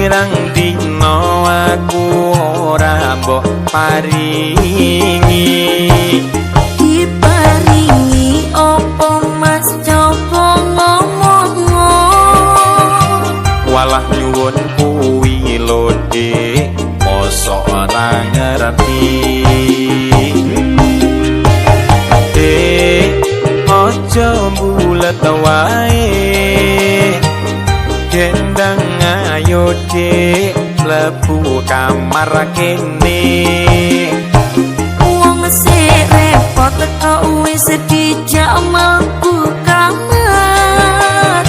Pirang dina aku ora mbok paringi. Diparingi opo Mas, coba ngomong. Walah nyuwun kuwi lho Dik, mosok ora ngerti. Dik, aja mbulet wae. Gendang ayo Dik, mlebu kamar kene. Wong sik repot kok wis dijak mlebu kamar.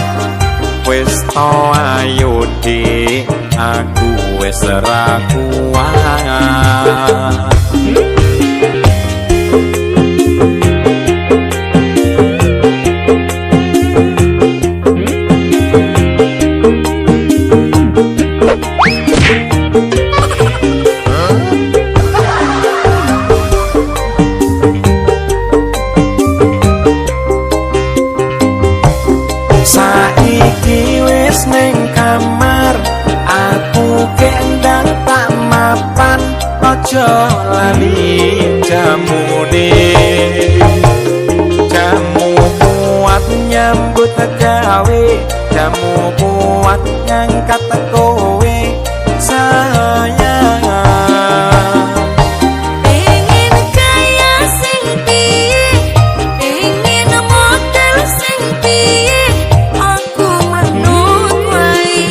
Wis to ayo Dik, aku wis ora kuat. Saiki wis ning kamar, aku kendang tak mapan, aja lali jamune. Jamu kuat nyambut gawe, jamu kuat ngangkat kowe sayang. Pengen kaya sing piye, pengen model sing piye, aku manut wae.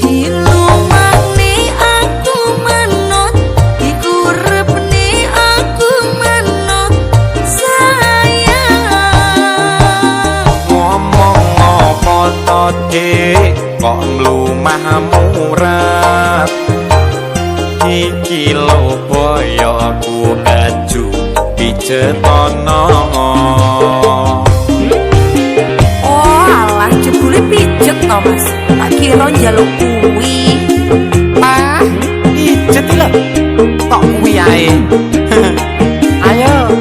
Dilumane aku manut, dikurepne aku manut sayang. Ngomong apa to Dik, kok mlumah murat. Iki lho boyokku keju pijetono. Oh alah, jebule pijet to Mas. Tak kira njaluk kuwi. Ah, pijet lho. Kok kuwi ae. Ayo.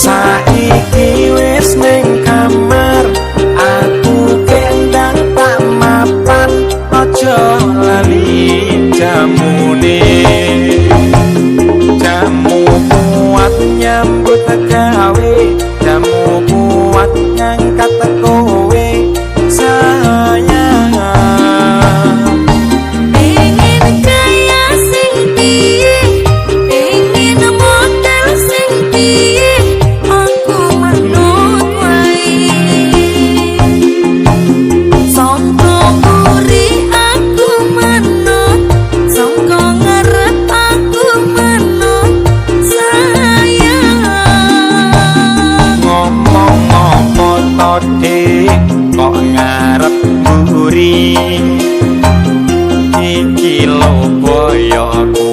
Saiki wis ning kamar, aku kendang tak mapan, aja lali jamune. Jamu kuat nyambut gawe, jamu kuat ngangkat kowe sayang. Pengen kaya sing piye, pengen model sing piye, aku manut wae. Sangka mburi aku manut, sangka ngarep aku manut sayang. Ngomong apa to Dik, kok ngarep mburi. Iki lho boyokku.